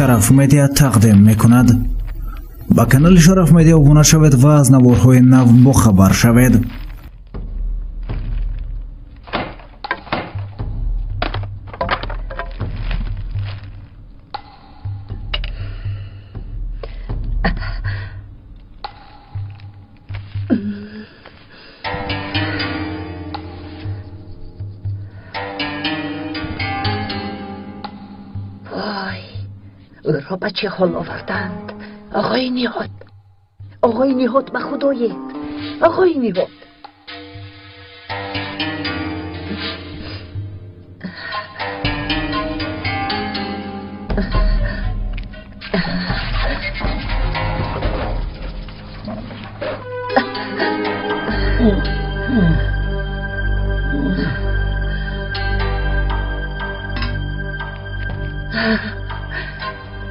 Шараф Медиа тақдим мекунад. Ба канали Шараф Медиа обуна шавед ва аз наворҳои нав бохабар шавед. Ӯро ба чӣ ҳол оварданд? Оғои Ниҳод, оғои Ниҳод, ба худоед, оғои Ниҳод.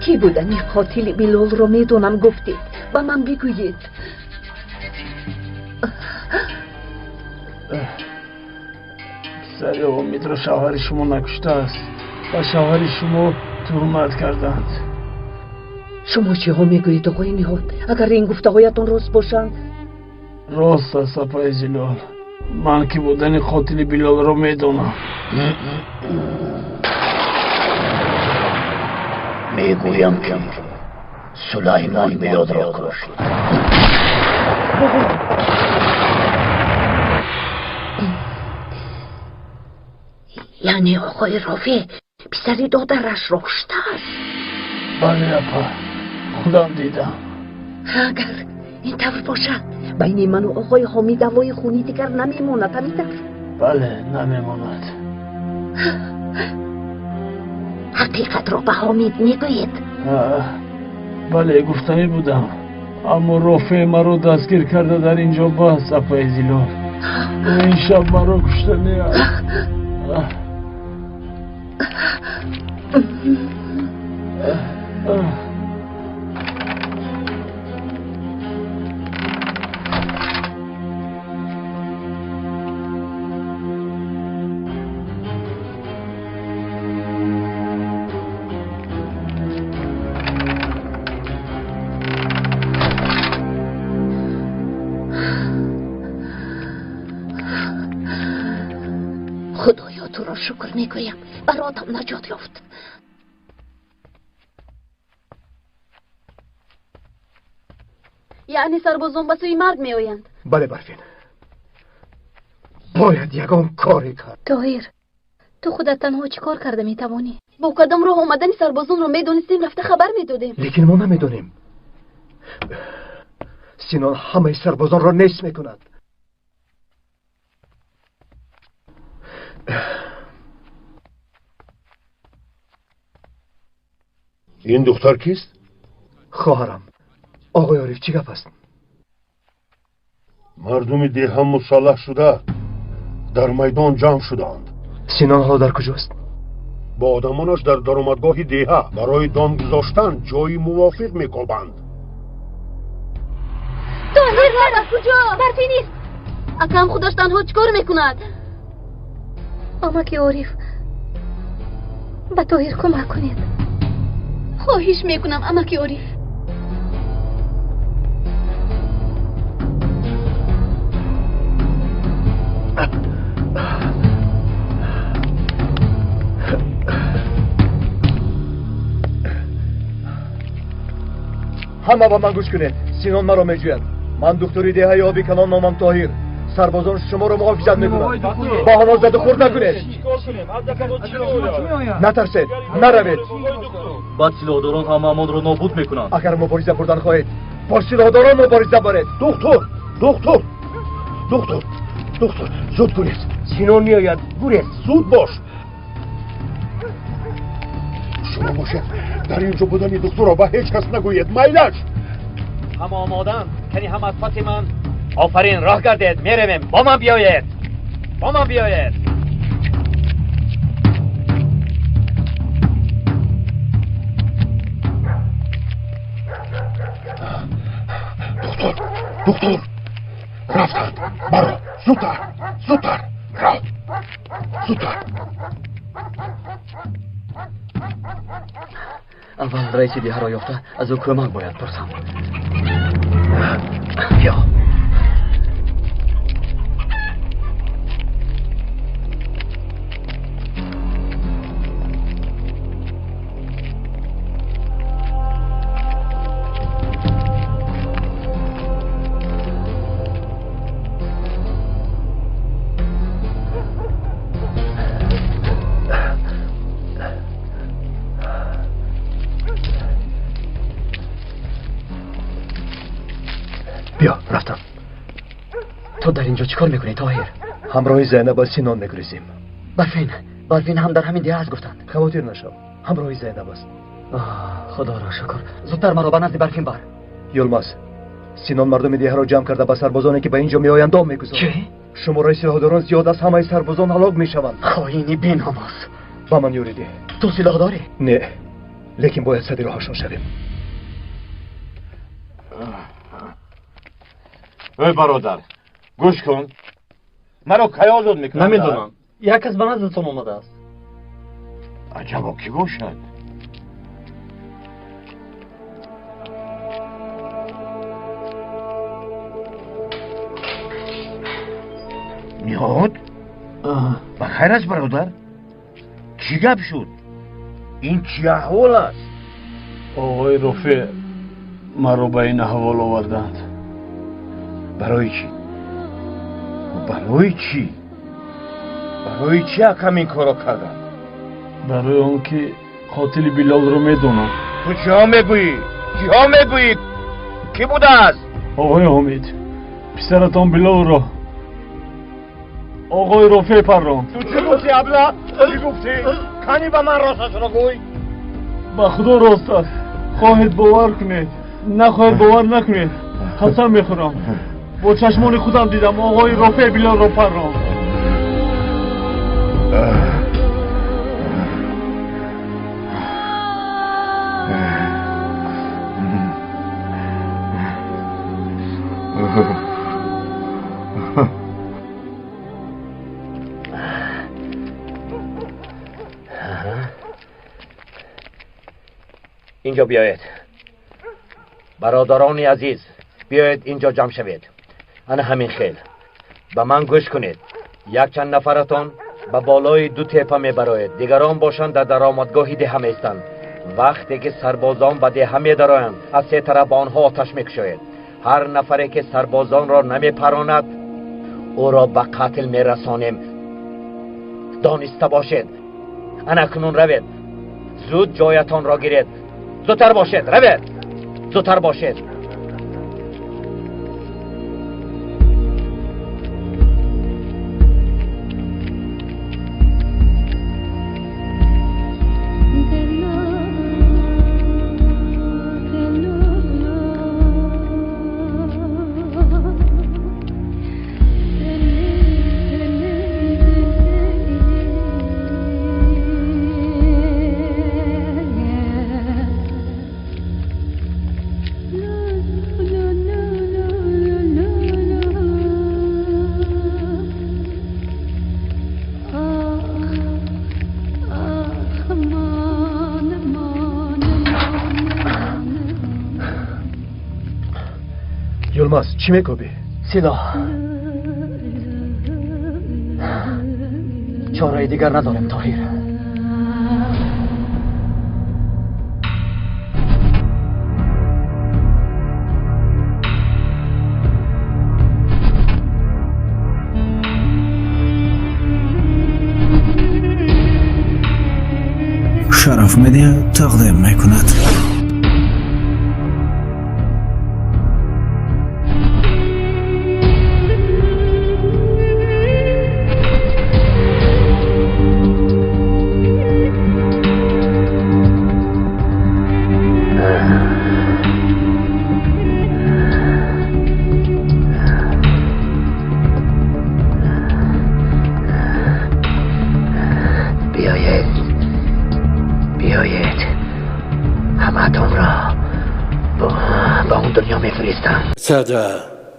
Кӣ будани қотили Билолро медонам, гуфтед, ба ман бигӯед. Писари Омидро шавҳари шумо накуштааст. Ба шавҳари шумо туҳмат карданд. Шумо чиҳо мегӯед, оғои Ниҳод? Агар ин гуфтаҳоятон рост бошанд. Рост аст, апаи Зилол. Ман ки будани қотили Билолро медонам. Мегӯям, ки Сулаймон Билолро кушт. Яъне оғои Рофеъ писари додарашро куштааст? Бале, апа, худам дидам. Агар ин тавр бошад, байни ману оғои Ҳомид даъвои хунӣ дигар намемонад, ҳамин тавр? Бале, намемонад. Ҳақиқатро ба Ҳомид мегӯед? Бале, гуфтанӣ будам, аммо Рофеъ маро дастгир карда дар ин ҷо баст, апаи Зилол. Ӯ ин шаб маро куштанӣ аст. Худоё, туро шукр мегӯям, баротам наҷот ёфт. Яъне сарбозон ба сӯи марг меоянд? Бале, Барфин, бояд ягон коре кард. Тоҳир, ту худат танҳо чӣ кор карда метавонӣ? Бо кадом роҳ омадани сарбозонро медонистем, рафта хабар медодем. Лекин мо намедонем. Синон ҳамаи сарбозонро нест мекунад. Ин духтар кист? Хоҳарам. Оғои Ориф, чӣ гап аст? Мардуми деҳа мусаллаҳ шуда дар майдон ҷамъ шуданд. Синон ҳоло дар куҷост? Бо одамонаш дар даромадгоҳи деҳа барои дом гузоштан ҷои мувофиқ мекобанд. Тоҳир, дар куҷо? Барфӣ нест. Акам худаш танҳо чӣ кор мекунад? Амаки Ориф, ба Тоҳир кӯмак кунед. Хоҳиш мекунам, амаки Ориф. Ҳама ба ман гӯш кунед. Синон маро меҷӯяд. Ман духтури деҳаи оби калон, номам Тоҳир. Сарбозон шуморо муҳофизат мекунанд. Бо онҳо заду хӯрд накунед. Натарсед, наравед. Баъд силоҳдорон ҳамаамонро нобуд мекунанд. Агар мубориза бурдан хоҳед, бо силоҳдорон мубориза баред. Духтур, духтур, духтур, духтур, зуд гурез. Синон меояд, гурез. Зуд бош. Шумо бошед, дар ин ҷо будани духтурро ба ҳеҷ кас нагӯед. Майлаш. Ҳама омоданд, кани ҳам аз паси ман. Офарин, роҳ гардед, меравем. Бо ман биёед, бо ман биёед. Духтур, духтур, рафтанд. Баро, зудтар, зудтар, рав, зудтар. Аввал раиси деҳаро ёфта аз ӯ кӯмак бояд пурсам. Биё. Биё, рафтам. Ту дар инҷо чӣ кор мекунӣ, Тоҳир? Ҳамроҳи Зайнаб аз Синон мегурезем. Барфин, Барфин ҳам дар ҳамин деҳа аст гуфтанд. Хавотир нашав, ҳамроҳи Зайнаб аст. Худоро шукр. Зудтар маро ба назди Барфин бар. Юлмаз, Синон мардуми деҳаро ҷамъ карда ба сарбозоне ки ба инҷо меоянд дом мегузорад. Чӣ? Шумораи силоҳдорон зиёд аз ҳамаи сарбозон ҳалок мешаванд. Хоини беномус. Ба ман ёрӣ деҳ. Ту силоҳ дорӣ? Не, лекин бояд сади роҳашон шавем. Эй бародар, гӯш кун. Маро кай озод мекунанд? Намедонам. Як кас ба наздатон омадааст. Аҷабо, кӣ бошад? Ниҳод? Ба хайр аст, бародар? Чӣ гап шуд? Ин чӣ аҳвол аст? Оғои Рофеъ маро ба ин аҳвол оварданд. Барои чӣ? Барои чӣ? Барои чӣ акам ин корро карданд? Барои он ки қотили Билолро медонам. Ту чиҳо мегӯӣ? Чиҳо мегӯӣ? Кӣ будааст? Оғои Ҳомид, писаратон Билолро оғои Рофеъ парронд. Ту чӣ гуфтӣ, абла? Чӣ гуфтӣ? Кани ба ман росташро гӯй. Ба худо рост аст. Хоҳед бовар кунед, нахоҳед бовар накунед. Қасам мехӯрам. Бо чашмони худам дидам оғои Рофеъ Билолро парронд. Инҷо биёед. Бародарони азиз, биёед инҷо ҷамъ шавед. Ана ҳамин хел. Ба ман гӯш кунед. Якчанд нафаратон ба болои ду тепа мебароед. Дигарон бошанд дар даромадгоҳи деҳа меистанд. Вақте ки сарбозон ба деҳа медароянд, аз се тараф ба онҳо оташ мекушоед. Ҳар нафаре ки сарбозонро намепаронад, ӯро ба қатл мерасонем. Дониста бошед. Ана акнун равед. Зуд ҷоятонро гиред. Зудтар бошед, равед. Зудтар бошед. Юлмаз, чӣ мекобӣ? Силоҳ. Чораи дигар надорем, Тоҳир. Шараф Медиа тақдим мекунад. Биёед, ҳамаатонро ба он дунё мефиристам. Сада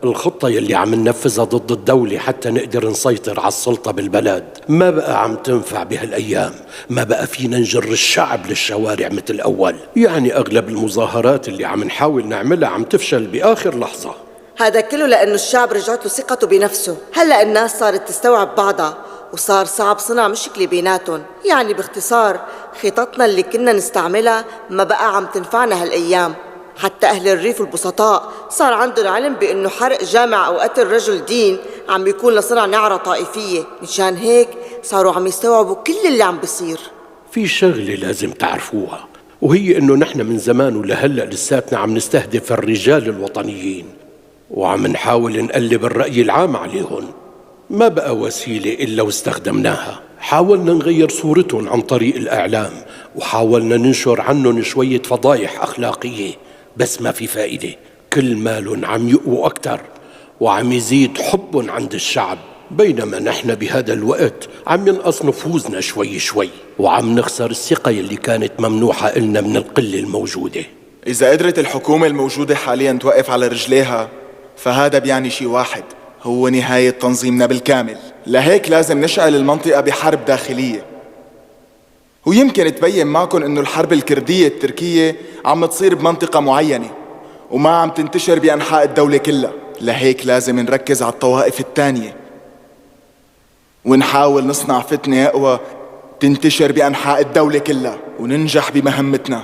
الخطة يلي عم ننفذها ضد الدولة حتى نقدر نسيطر على السلطة بالبلد ما بقى عم تنفع بهالأيام. ما بقى فينا نجر الشعب للشوارع مثل الأول، يعني أغلب المظاهرات اللي عم نحاول نعملها عم تفشل بآخر لحظة. هذا كله لأنه الشعب رجعت له ثقته بنفسه. هلأ الناس صارت تستوعب بعضها وصار صعب صنع مشكلة بيناتهم. يعني باختصار خططنا اللي كنا نستعملها ما بقى عم تنفعنا هالأيام. حتى أهل الريف البسطاء صار عندهم علم بأنه حرق جامع أو قتل رجل دين عم بيكون لصنع نعرة طائفية، مشان هيك صاروا عم يستوعبوا كل اللي عم بيصير. في شغلة لازم تعرفوها، وهي أنه نحن من زمان ولهلأ لساتنا عم نستهدف الرجال الوطنيين وعم نحاول نقلب الرأي العام عليهم. ما بقى وسيلة إلا واستخدمناها. حاولنا نغير صورتهم عن طريق الإعلام، وحاولنا ننشر عنهم شوية فضايح أخلاقية، بس ما في فائدة. كل مالهم عم يقووا أكتر وعم يزيد حبهم عند الشعب، بينما نحن بهذا الوقت عم ينقص نفوذنا شوي شوي وعم نخسر الثقة اللي كانت ممنوحة إلنا من القلة الموجودة. إذا قدرت الحكومة الموجودة حاليا توقف على رجليها فهذا بيعني شيء واحد، هو نهاية تنظيمنا بالكامل. لهيك لازم نشعل المنطقة بحرب داخلية، ويمكن تبين معكم إنه الحرب الكردية التركية عم تصير بمنطقة معينة وما عم تنتشر بأنحاء الدولة كلها. لهيك لازم نركز على الطوائف الثانية ونحاول نصنع فتنة أقوى تنتشر بأنحاء الدولة كلها وننجح بمهمتنا.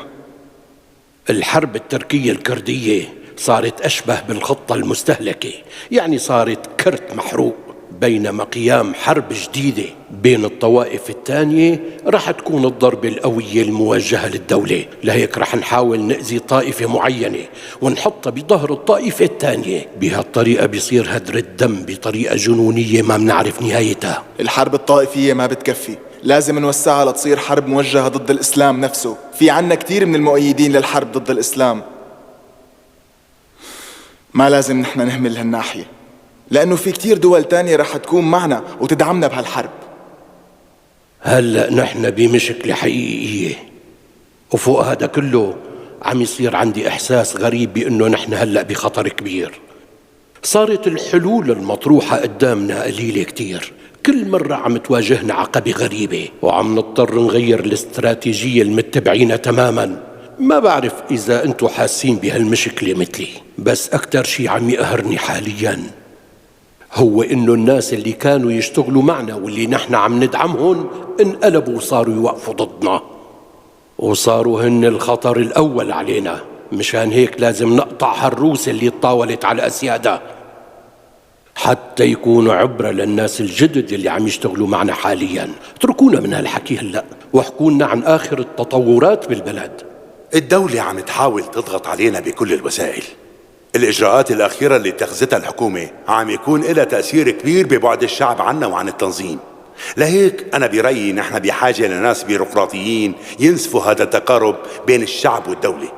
الحرب التركية الكردية صارت أشبه بالخطة المستهلكة، يعني صارت كرت محروق، بينما قيام حرب جديدة بين الطوائف الثانية رح تكون الضربة القوية الموجهة للدولة. لهيك رح نحاول نأذي طائفة معينة ونحطها بظهر الطائفة الثانية. بهالطريقة بيصير هدر الدم بطريقة جنونية ما بنعرف نهايتها. الحرب الطائفية ما بتكفي، لازم نوسعها لتصير حرب موجهة ضد الإسلام نفسه. في عنا كتير من المؤيدين للحرب ضد الإسلام، ما لازم نحن نهمل هالناحية، لأنه في كتير دول تانية رح تكون معنا وتدعمنا بهالحرب. هلأ نحن بمشكلة حقيقية، وفوق هذا كله عم يصير عندي إحساس غريب بأنه نحن هلأ بخطر كبير. صارت الحلول المطروحة قدامنا قليلة كتير، كل مرة عم تواجهنا عقبة غريبة وعم نضطر نغير الاستراتيجية المتبعينها تماماً. ما بعرف إذا أنتو حاسين بهالمشكلة مثلي، بس أكتر شي عم يقهرني حالياً هو إنه الناس اللي كانوا يشتغلوا معنا واللي نحن عم ندعمهم انقلبوا وصاروا يوقفوا ضدنا، وصاروا هن الخطر الأول علينا. مشان هيك لازم نقطع هالروس اللي تطاولت على أسيادها حتى يكونوا عبرة للناس الجدد اللي عم يشتغلوا معنا حالياً. اتركونا من هالحكي هلأ واحكولنا عن آخر التطورات بالبلد. الدولة عم تحاول تضغط علينا بكل الوسائل. الإجراءات الأخيرة اللي اتخذتها الحكومة عم يكون لها تأثير كبير ببعد الشعب عنا وعن التنظيم. لهيك أنا برأيي نحن بحاجة لناس بيروقراطيين ينسفوا هذا التقارب بين الشعب والدولة.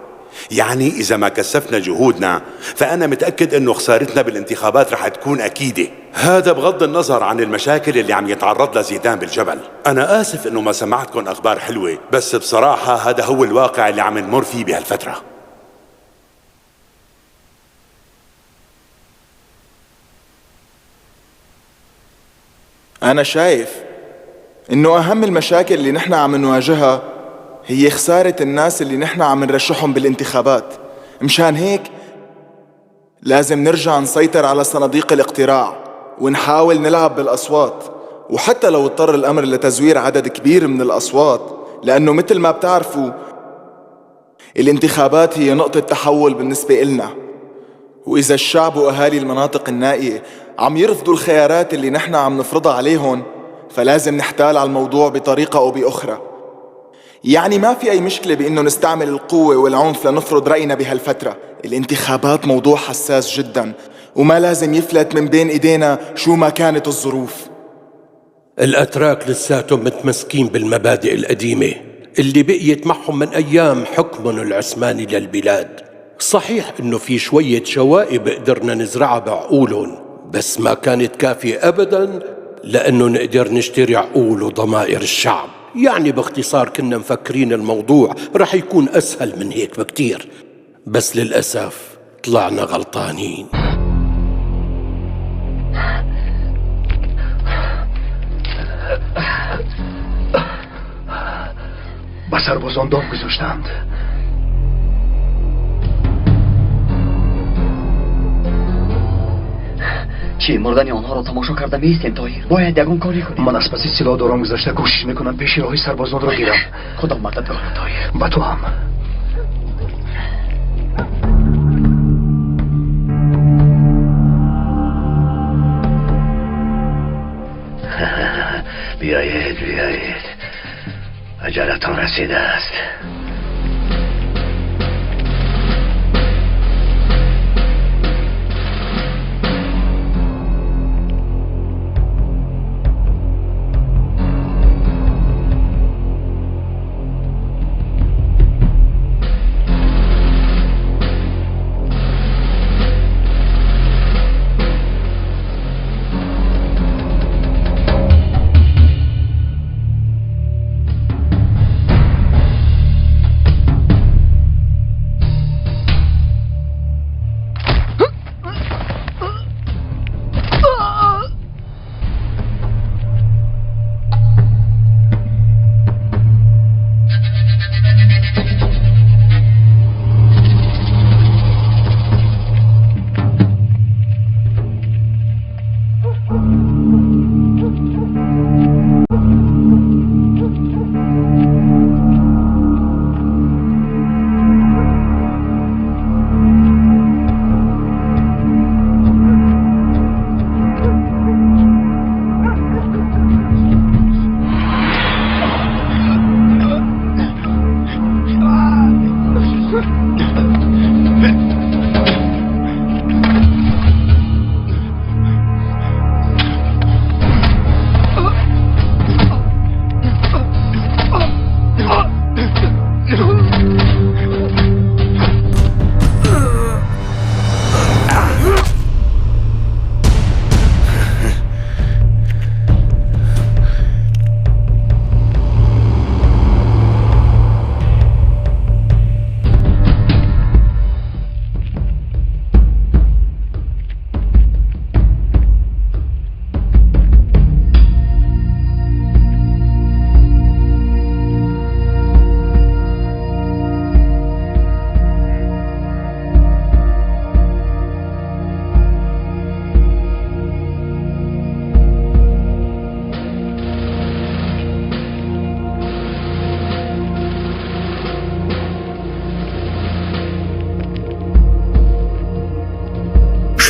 يعني إذا ما كثفنا جهودنا فأنا متأكد أنه خسارتنا بالانتخابات رح تكون أكيدة. هذا بغض النظر عن المشاكل اللي عم يتعرض لها زيدان بالجبل. أنا آسف أنه ما سمعتكم أخبار حلوة، بس بصراحة هذا هو الواقع اللي عم نمر فيه بهالفترة. أنا شايف إنه أهم المشاكل اللي نحن عم نواجهها هي خسارة الناس اللي نحن عم نرشحهم بالانتخابات. مشان هيك لازم نرجع نسيطر على صناديق الاقتراع ونحاول نلعب بالأصوات، وحتى لو اضطر الأمر لتزوير عدد كبير من الأصوات، لأنه مثل ما بتعرفوا الانتخابات هي نقطة تحول بالنسبة إلنا. وإذا الشعب وأهالي المناطق النائية عم يرفضوا الخيارات اللي نحن عم نفرضها عليهم فلازم نحتال على الموضوع بطريقة أو بأخرى. يعني ما في أي مشكلة بإنه نستعمل القوة والعنف لنفرض رأينا بهالفترة. الانتخابات موضوع حساس جدا وما لازم يفلت من بين إيدينا شو ما كانت الظروف. الأتراك لساتهم متمسكين بالمبادئ القديمة اللي بقيت معهم من أيام حكمهم العثماني للبلاد. صحيح إنه في شوية شوائب قدرنا نزرعها بعقولهم، بس ما كانت كافية أبداً لأنه نقدر نشتري عقول وضمائر الشعب. يعني باختصار كنا مفكرين الموضوع رح يكون أسهل من هيك بكتير، بس للأسف طلعنا غلطانين. Ба сарбозон дом гузоштанд. Чӣ, мурдани онҳоро тамошо карда меистем, Тоҳир? Бояд ягон коре кунем. Ман аз паси силоҳдорон гузашта кӯшиш мекунам пеши роҳи сарбозонро гирам. Худо мададгор, Тоҳир. Ба ту ҳам. Биёед, биёед, аҷалатон расидааст.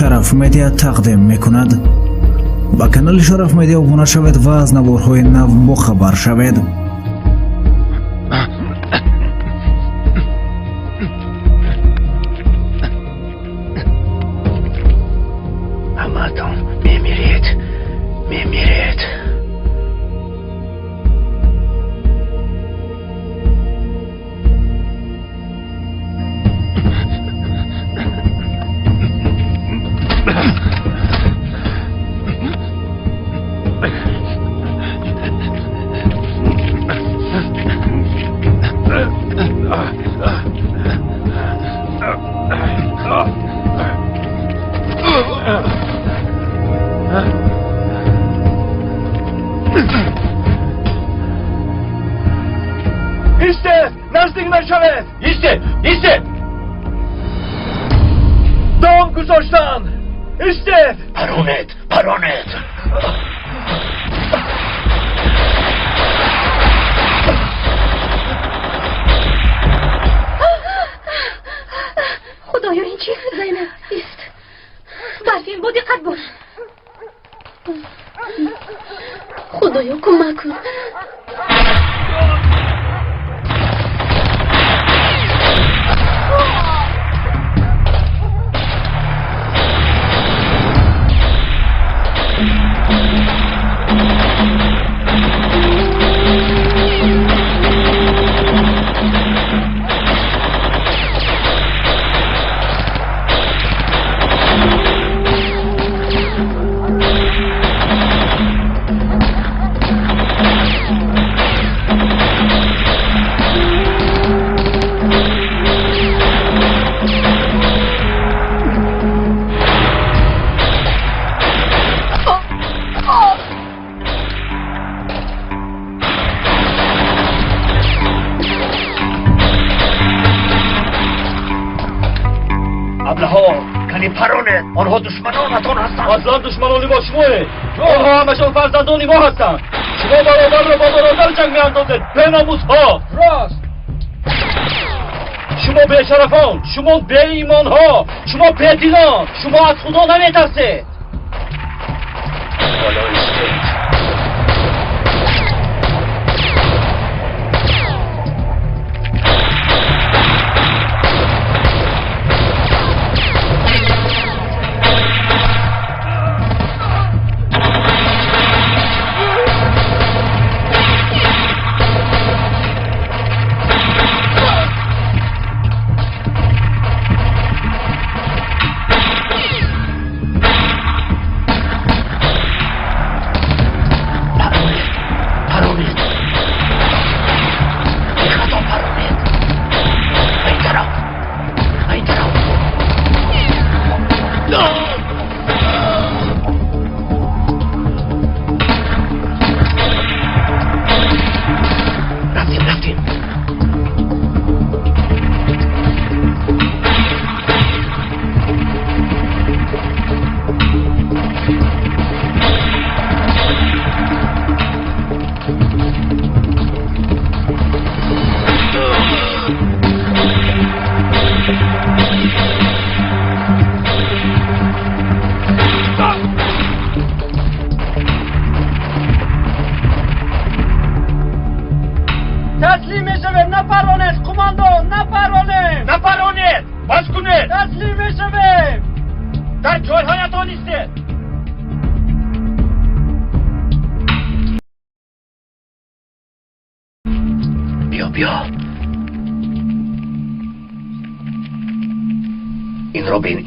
Шараф Медиа тақдим мекунад. Ба канали Шараф Медиа обуна шавед ва аз наворҳои нав бохабар шавед. Ҳамаатон мемиред, мемиред. Истед! Наздик нашавед! Истед! Истед! Дом гузоштан! Истед! Паронед! Паронед! Худоё, ин чӣ? Зайнаб, ист. Барфин, бо диққат бош. Худоё, кӯмак кун. Аблаҳо, кани паронед, онҳо душманонатон ҳастанд. Аслан душманони мо шумоед. Онҳо ҳамашон фарзандони мо ҳастанд. Шумо бародарро бо бародар ҷанг меандозед, беномусҳо. Рост. Шумо бешарафон, шумо беимонҳо, шумо бединон, шумо аз Худо наметарсед. Ҳоло истед.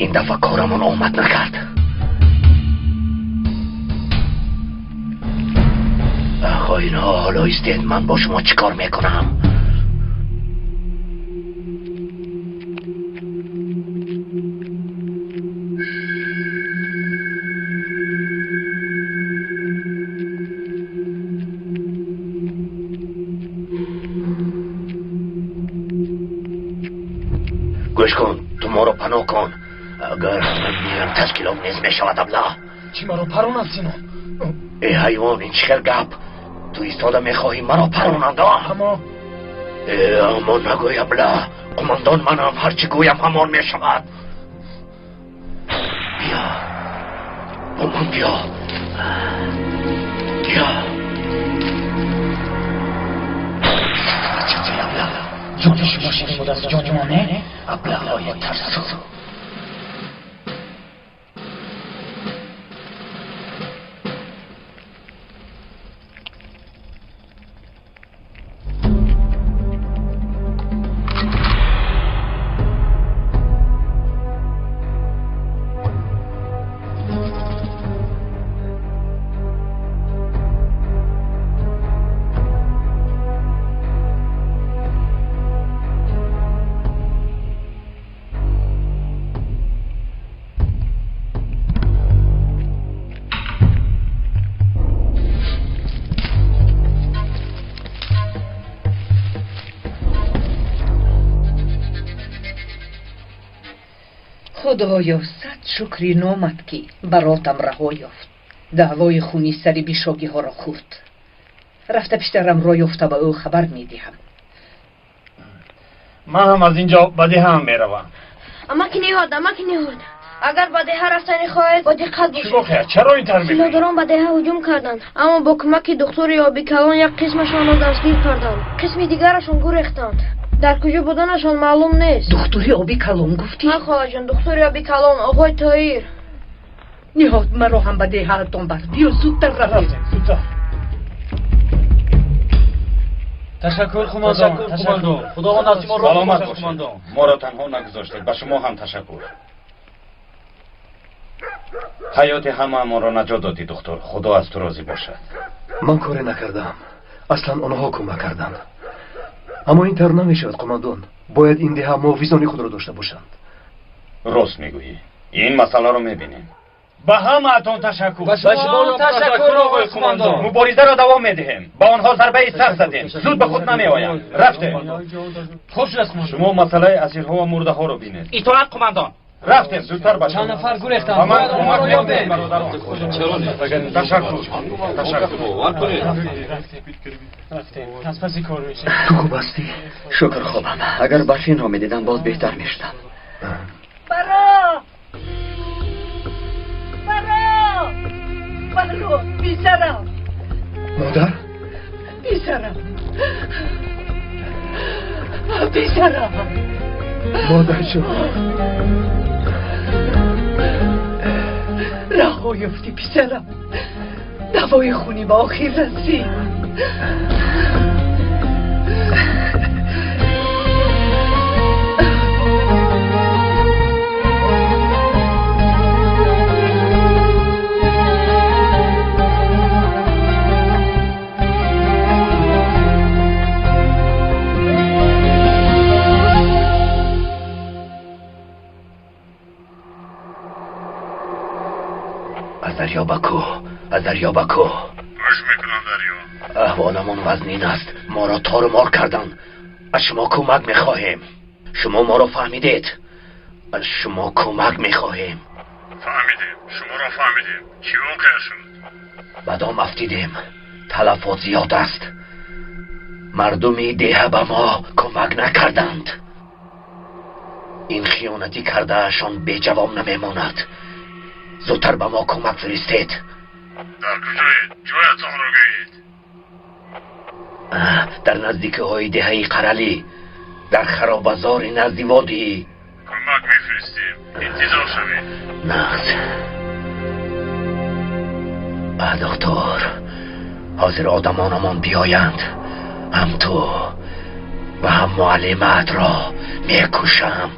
Ин дафъа корамон омад накард. Хоинҳо, ҳоло истед, ман бо шумо чӣ кор мекунам? Гӯш кун, ту моро паноҳ кун. Агар ман мирам, ташкилот низ мешавад, абла. Чӣ маро паронанд, Синон? Э ҳайвон, ин чӣ хел гап? Ту истода мехоҳӣ маро паронанд, а? Аммо э, аммо нагӯй, абла. Қумандон манам, ҳар чӣ гӯям ҳамон мешавад. Биё, бо ман биё, биё. Ҷони шумо ширин будааст, ҷони мо не? Аблаҳои тарсу. Худоё, сад шукри номат, ки баротам раҳо ёфт. Даъвои хуни сари бишогиҳоро хӯрд. Рафта пиштарамро ёфта ба ӯ хабар медиҳам. Ман ҳам аз ин ҷо ба деҳаам меравам. Амаки Ниҳод, амаки Ниҳод, агар ба деҳа рафтанӣ хоҳед, бо диққат бошед. Чӣ воқеа? Чаро ин тавр мегӯӣ? Силоҳдорон ба деҳа ҳуҷум карданд, аммо бо кӯмаки духтури оби калон як қисмашонро дастгир карданд, қисми дигарашон гурехтанд. Дар куҷо буданашон маълум нест. Духтури оби калон гуфтӣ? Ҳа, холаҷон, духтури оби калон, оғои Тоир. Ниҳод, маро ҳам ба деҳаатон бар. Биё, зудтар равем. Зудтар. Ташаккур, қумандон. Ташаккур. Худованд аз шумо розӣ бошад, қумандон. Моро танҳо нагузоштед, ба шумо ҳам ташаккур. Ҳаёти ҳамаамонро наҷот додӣ, духтур. Худо аз ту розӣ бошад. Ман коре накардаам. Аслан онҳо кӯмак карданд. Аммо ин тавр намешавад, қумандон. Бояд ин деҳа муҳофизони худро дошта бошанд. Рост мегӯӣ. Ин масъаларо мебинем. Ба ҳамаатон ташаккур. Ба шумо ташаккур, оғои қумандон. Муборизаро давом медиҳем. Ба онҳо зарбаи сахт задем. Зуд ба худ намеоянд. Рафтем. Хуб шудааст, қумандон. Шумо масъалаи асирҳо ва мурдаҳоро бинед. Итоат, қумандон. Рафтем, зудтар бошед. Чанд нафар гурехтанд. Ба ман кӯмак кунед, бародарон. Ташаккур. Ташаккур. Рафтем. Аз паси кор мешавем. Ту хуб ҳастӣ? Шукр, хубам. Агар Барфинро медидам, боз беҳтар мешудам. Баро! Баро! Баро, писарам! Модар? Писарам! Писарам! Модарҷон! Раҳо ёфтӣ, писарам. Давои хуни ба охир расид. Аз дарё ба кӯҳ, аз дарё ба кӯҳ. Гӯш мекунам, дарё. Аҳволамон вазнин аст. Моро тору мор карданд. Аз шумо кӯмак мехоҳем. Шумо моро фаҳмидед. Аз шумо кӯмак мехоҳем. Фаҳмидем, шуморо фаҳмидем. Чӣ воқеа шуд? Ба дом афтидем. Талафот зиёд аст. Мардуми деҳа ба мо кӯмак накарданд. Ин хиёнатӣ кардаашон беҷавоб намемонад. Зудтар ба мо кӯмак фиристед. Дар куҷоед? Ҷоятонро гӯед. Дар наздикиҳои деҳаи Қаралӣ, дар харобазори назди водӣ. Кӯмак мефиристем. Интизор шавед. Нағз. Доктор, ҳозир одамонамон биёянд. Ҳам ту ва ҳам муаллимаатро мекушам.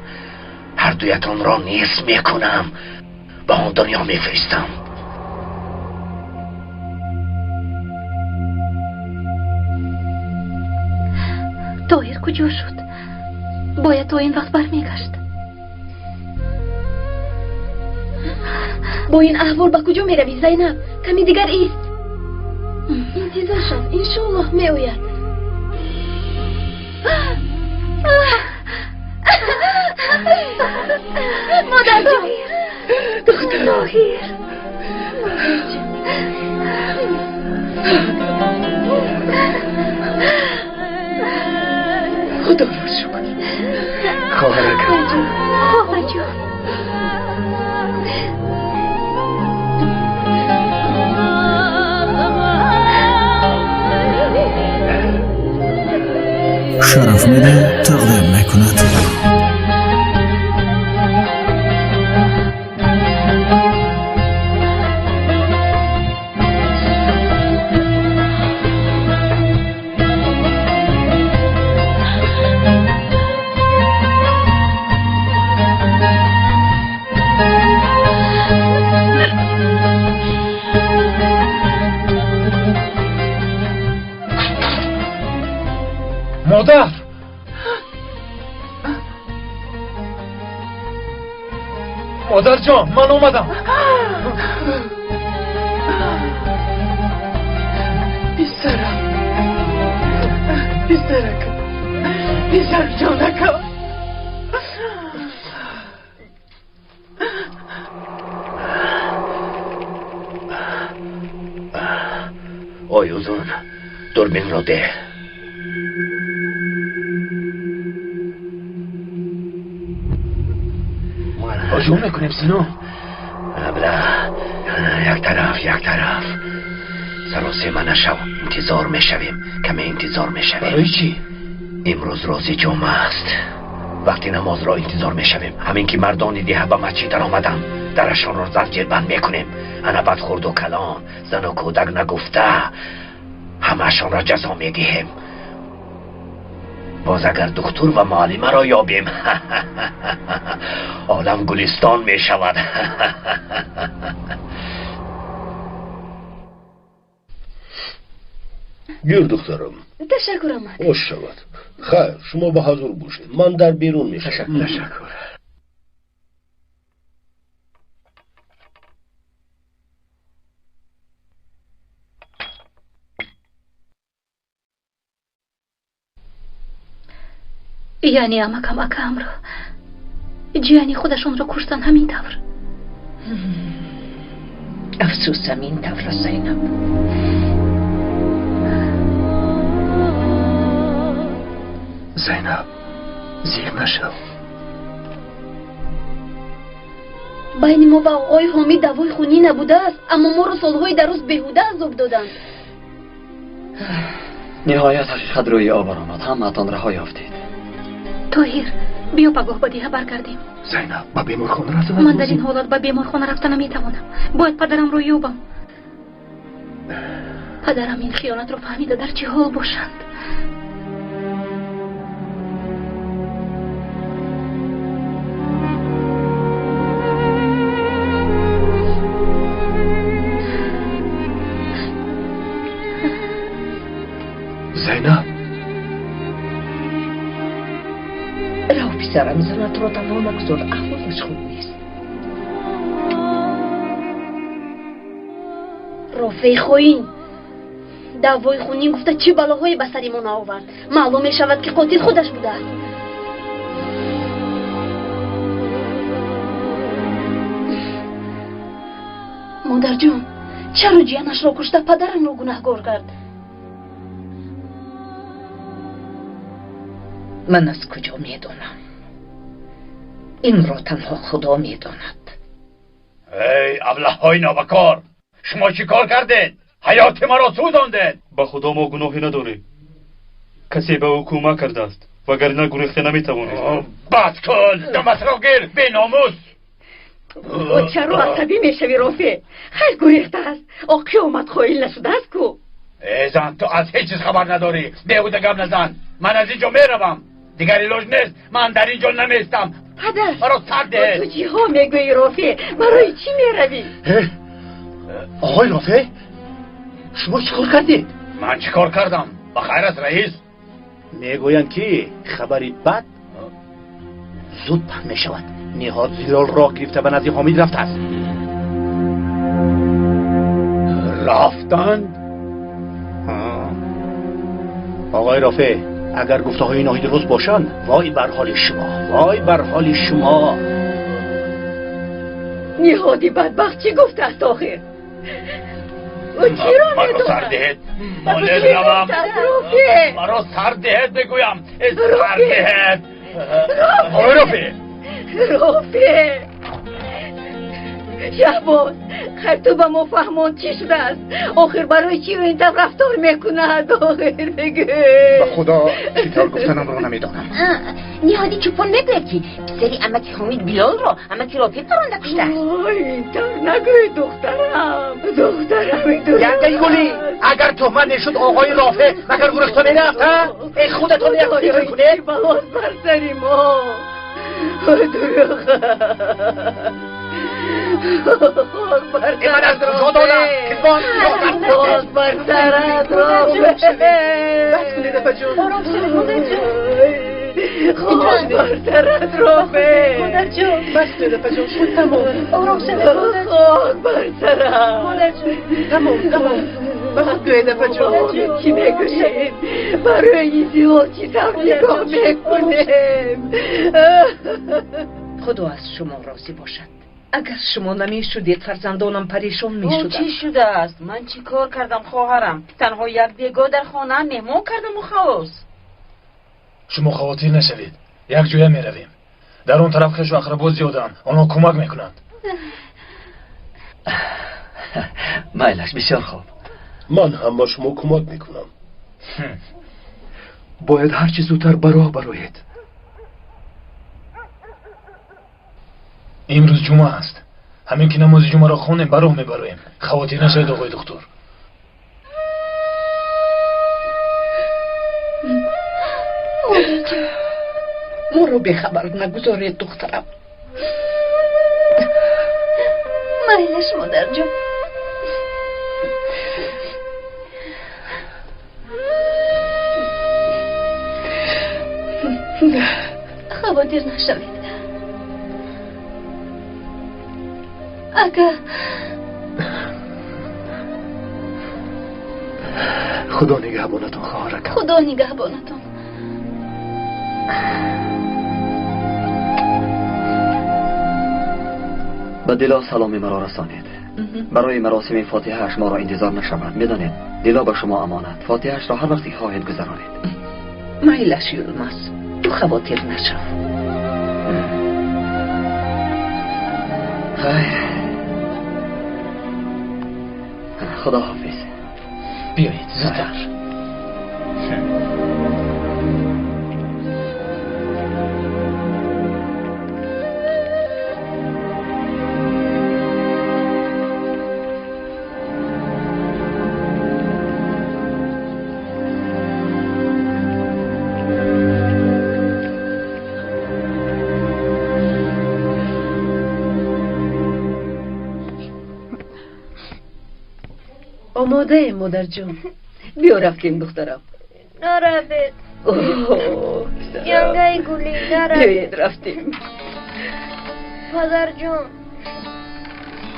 Ҳардуятонро низ мекунам. Ба он дунё мефиристам. Тоҳир куҷо шуд? Бояд то ин вақт бармегашт. Бо ин аҳвол ба куҷо меравӣ, Зайнаб? Ками дигар ист. Интизор шав, иншоаллоҳ меояд. Модар, Духтар, Тоҳир. Худоро шукр. Хоҳаракам. Хоҳарҷон. Шараф Медиа тақдим мекунад. Модар! Модарҷон, ман омадам. Писарам, писаракам, писарҷонакам. Ой узун, дурбинро деҳ. ҳуҷум мекунем, Сино. Абла, як тараф, як тараф. Саросема нашав, интизор мешавем. Каме интизор мешавем. Барои чӣ? Имрӯз рӯзи ҷумъа аст. Вақти намозро интизор мешавем. Ҳамин ки мардони деҳа ба масҷид даромаданд, дарашонро занҷирбанд мекунем. Ана бад хурду калон, зану кӯдак нагуфта, ҳамаашонро ҷазо медиҳем. Боз агар духтур ва муаллимаро ёбем, олам гулистон мешавад. Гир, духтарам. Ташаккур, амак. Хуш шавад. Хайр, шумо ба ҳазур бошед. Ман дар берун мешавам. Ташаккур. Яъне амакам акамро Ҷияни худашонро куштанд, ҳамин тавр. Афсӯс, ҳамин тавр аст, Зайнаб. Зайнаб, зиқ нашав. Байни мо ва оғои Ҳомид даъвои хунӣ набудааст, аммо моро солҳои дароз беҳуда азоб доданд. Ниҳоят ҳақиқат рӯи об баромад, ҳамаатон раҳо ёфтед. Тоҳир, биё пагоҳ ба деҳа баргардем. Зайнаб, ба беморхона рафтан Ман дар ин ҳолат ба беморхона рафта наметавонам. Бояд падарамро ёбам. Падарам ин хиёнатро фаҳмида дар чӣ ҳол бошанд? Зайнаб, Рав, писарам, занатро танҳо нагузор, аҳволаш хуб нест. Рофеи хоин даъвои хунин гуфта чӣ балоҳое ба сари мо наовард. Маълум мешавад, ки қотил худаш будааст. Модарҷон, чаро ҷиянашро кушта падарамро гунаҳгор кард? Ман аз куҷо медонам? Инро танҳо Худо медонад. Эй аблаҳҳои нобакор, шумо чӣ кор кардед? Ҳаёти маро сӯзондед. Ба Худо, мо гуноҳе надорем. Касе ба ӯ кӯмак кардааст, вагарна гурехта наметавонист. Бад кун, даматро гир, беномус. Чаро асабӣ мешавӣ, Рофеъ? Хайр, гурехтааст. О қиёмат қоил нашудааст ку. Э зан, ту аз ҳеҷ чиз хабар надорӣ. Беҳуда гап назан. Ман аз ин ҷо меравам. Дигар илоҷ нест. Ман дар ин ҷо намеистам. Падар, маро сар деҳед. Ту чиҳо мегӯӣ, Рофеъ? Барои чӣ меравӣ? Оғои Рофеъ, шумо чӣ кор кардед? Ман чӣ кор кардам? Ба хайр аст, раис. Мегӯянд, ки хабари бад зуд паҳн мешавад. Ниҳод Зилол роҳ гирифта ба назди Ҳомид рафтааст. Рафтанд? Оғои Рофеъ, агар гуфтаҳои ноҳид дуруст бошанд, вой бар ҳоли шумо, вой бар ҳоли шумо. Ниҳоди бадбахт чӣ гуфтааст охир? Ӯ чиро Маро сар диҳед, монел равам. Маро сар диҳед, бигӯям. Сар диҳед. Оғои Рофеъ. Рофеъ, Шаҳбоз, хайр, ту ба мо фаҳмон, чӣ шудааст охир? Барои чӣ ӯ ин тавр рафтор мекунад охир, бигӯ. Ба Худо, чӣ тавр гуфтанамро намедонам. Ниҳоди чӯпон мегӯяд, ки писари амаки Ҳомид Билолро амаки Рофеъ паронда куштааст. Ин тавр нагӯй, духтарам, духтарам. Янгаи гулӣ, агар туҳмат мешуд, оғои Рофеъ магар гурехта мерафт? Эй, худатон як фикр кунед. Балост бар сари мо. Дурӯғ. Ман аз куҷо донам? Кизбон. Хок бар сарат, Рофеъ. Бас кунед, апаҷон. Ором шавед, модарҷон. Хок бар сарат, Рофеъ. Модарҷон. Бас кунед, апаҷон, шуд, тамом. Ором шавед, модарҷон. Хок бар сарат. Модарҷон. Тамом, тамом. Ба худ биёед, апаҷон. Чӣ мегӯед? Барои Зилол чӣ тавр нигоҳ мекунем? Худо аз шумо розӣ бошад. Агар шумо намешудед, фарзандонам парешон мешуданд. Чӣ шудааст? Ман чӣ кор кардам, хоҳарам? Танҳо як бегоҳ дар хонаам меҳмон кардаму халос. Шумо хавотир нашавед, як ҷоя меравем. Дар он тараф хешу ақрабо зиёданд, онҳо кӯмак мекунанд. Майлаш, бисёр хуб. Ман ҳам ба шумо кӯмак мекунам. Бояд ҳарчи зудтар ба роҳ бароед. Имрӯз ҷумъа аст. Ҳамин ки намози ҷумъаро хонем, ба роҳ мебароем. Хавотир нашавед, оғои духтур. Модарҷон, Моро бехабар нагузоред, духтарам. Майлаш, модарҷон. Хавотир нашавед. Ака. Худо нигаҳбонатон, хоҳаракам. Худо нигаҳбонатон. Ба Дило саломи маро расонед. Барои маросими фотиҳааш моро интизор нашавад. Медонед, Дило ба шумо амонат. Фотиҳаашро ҳар вақте хоҳед гузаронед. Майлаш, Юлмаз, ту хавотир нашав. Хайр, худоҳофиз. Биёед зудтар. Омодаем, модарҷон. Биё рафтем, духтарам. Наравед. Янгаи гулӣ, наравед. Биёед рафтем. Падарҷон.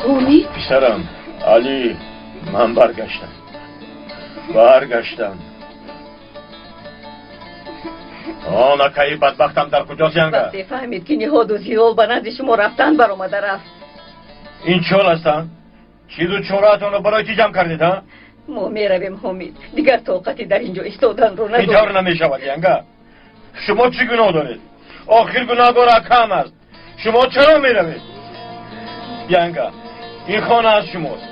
Ҳомид? Писарам, Алӣ, ман баргаштам. Баргаштам. Он акаи бадбахтам дар куҷост, янга? Вақте фаҳмид, ки Ниҳоду Зилол ба назди шумо рафтан, баромада рафт. Ин чол ҳастанд? Чизу чораатонро барои чӣ ҷамъ кардед, ҳа? Мо меравем, Ҳомид. Дигар тоқати дар ин ҷо истоданро надорем. Ин тавр намешавад, янга. Шумо чӣ гуноҳ доред? Охир гуноҳгор акам аст. Шумо чаро меравед? Янга, ин хона аз шумост.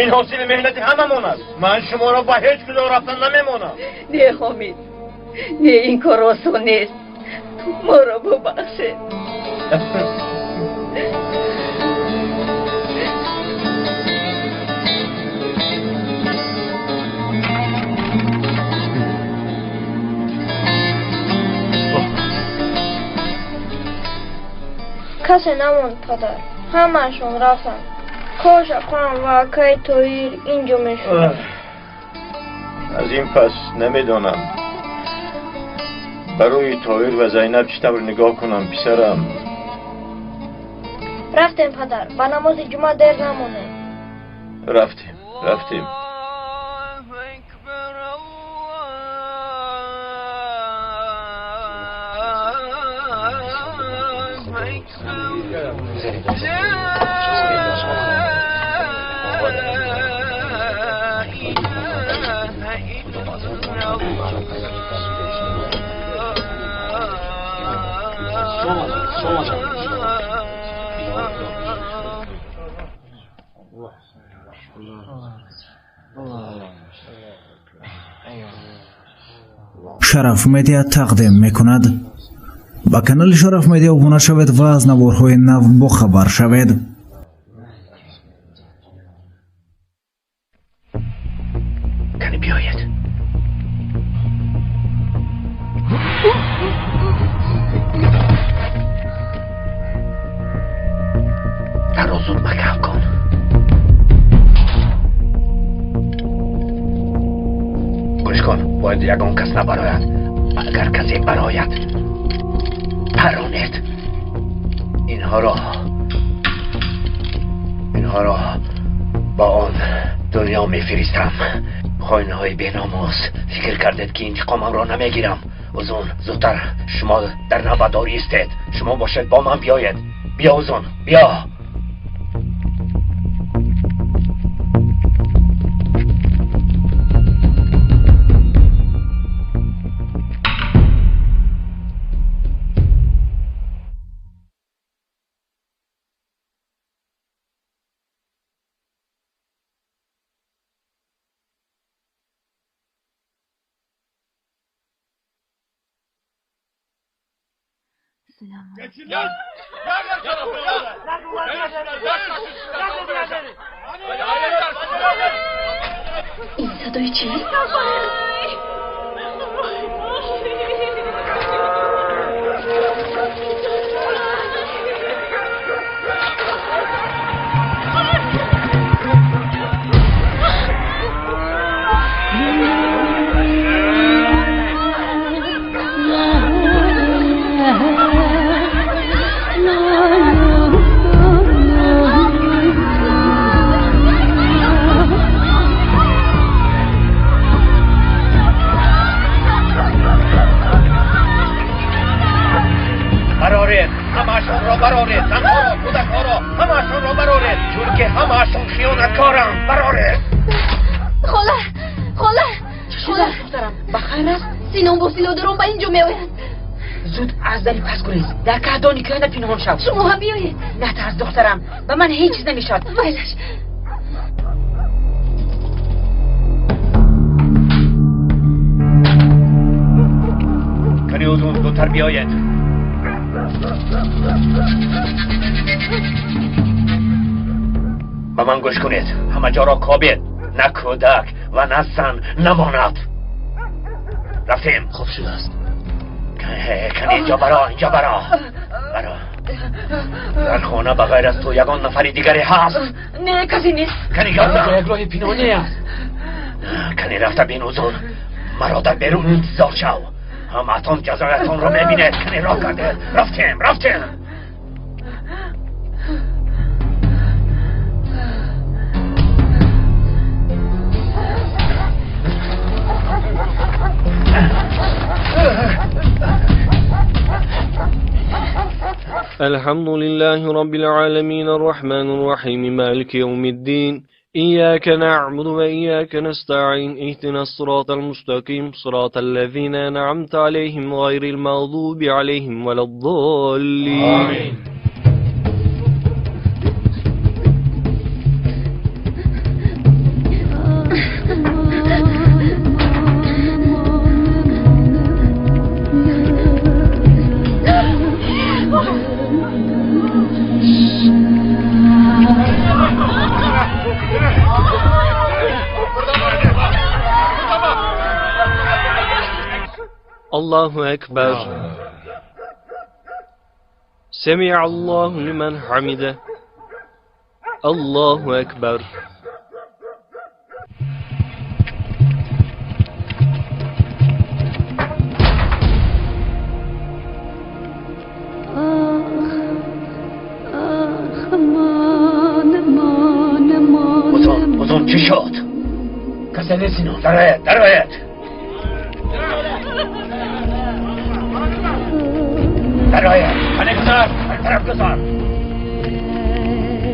Ин ҳосили меҳнати ҳамамон аст. Ман шуморо ба ҳеҷ куҷо рафтан намемонам. Не, Ҳомид, не, ин кор осон нест. Моро бубахшед. Касе намонд, падар. Ҳамаашон рафтанд. Кош акам ва акаи Тоҳир инҷо мешуданд. Аз ин пас намедонам барои Тоҳир ва Зайнаб чӣ тавр нигоҳ кунам, писарам. Рафтем, падар. Ба намози ҷумъа дер намонем. Рафтем, рафтем. Шараф Медиа тақдим мекунад. Ба канали Шараф Медиа обуна шавед ва аз наворҳои нав бохабар шавед. Кани биёед. Дарро зуд маҳкам кун. Гӯш кун, бояд ягон кас набарояд. Агар касе барояд, паронед. Инҳоро ба он дунё мефиристам. Хоинҳои беномус, фикр кардед, ки интиқомамро намегирам. Узун, зудтар, шумо дар навбатдорӣ истед. Шумо бошед, бо ман биёед. Биё, Узун, биё. Ин садои чист? Бароред, ҳамаашонро бароред, занҳоро, кӯдакҳоро, ҳамаашонро бароред. ки ҳамаашон хиёнаткоранд. Бароред. Хола, хола, чӣ шуда духтарам? Ба хайр аст? Синон бо силоҳдорон ба ин ҷо меоянд. Зуд аз дари пас гурез, дар каҳдони кӯҳна пинҳон шав. Шумо ҳам биёед. Натарс духтарам, ба ман ҳеҷ чиз намешавад. Майлаш. Кани узун зудтар биёед. Ба ман гӯш кунед, ҳама ҷоро кобед, на кӯдак ва на зан намонад. Рафтем. Хуб шудааст. Кани инҷо баро, инҷо баро, баро. Дар хона ба ғайр аз ту ягон нафари дигаре ҳаст? Не, касе нест. Кани гап зан. Як роҳи пинҳонӣ аст. Кани рафта бин узун, маро дар берун интизор шав. Ҳамаатон ҷазоятонро мебинед. Кани роҳ кардед. Рафтем, рафтем. الحمد لله رب العالمين الرحمن الرحيم مالك يوم الدين إياك نعبد وإياك نستعين اهدنا الصراط المستقيم صراط الذين أنعمت عليهم غير المغضوب عليهم ولا الضالين. آمين. الله أكبر. سمع الله لمن حمده. الله أكبر. بزن چی شد؟ کسی نیست اینو. درآید، درآید. درآید. کنه گذار، این طرف گذار،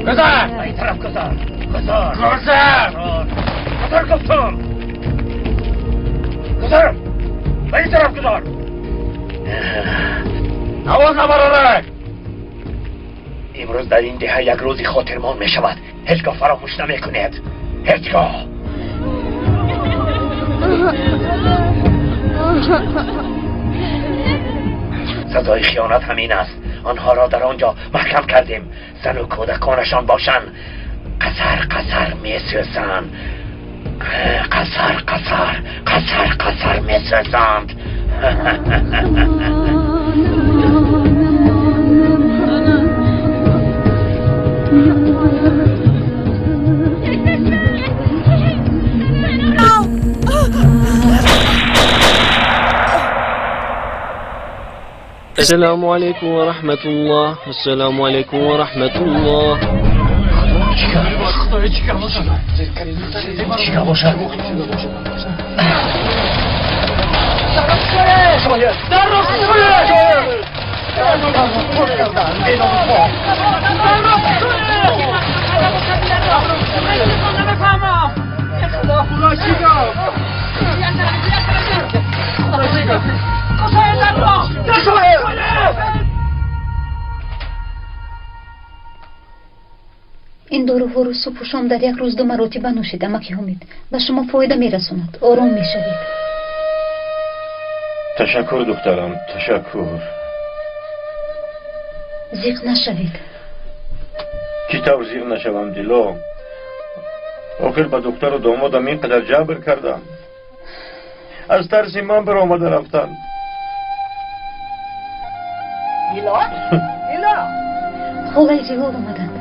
گذار، این طرف گذار، گذار، گذار، گذار گفتم، گذار، این طرف گذار. آواز نبرارد. امروز در این دهه یک روزی خاطرمان می شود. هیچگاه فراموش نمی کنید. هیچگاه. سزای خیانت همین است. آنها را در آنجا محکم کردیم. زن و کودکانشان باشند. قصر قصر میسوزند. قصر قصر قصر قصر میسوزند. السلام عليكم ورحمة الله. السلام عليكم ورحمة الله. Ин доруҳоро субҳу шом дар як рӯз ду маротиба нӯшед, амаки Ҳомид. Ба шумо фоида мерасонад, ором мешавед. Ташаккур духтарам, ташаккур. Зиқ нашавед. Чӣ тавр зиқ нашавам, Дило? Охир ба духтару домодам ин қадар ҷабр кардам. Аз тарси ман баромада рафтанд. Дило? Дило! Холаи Зилол омаданд.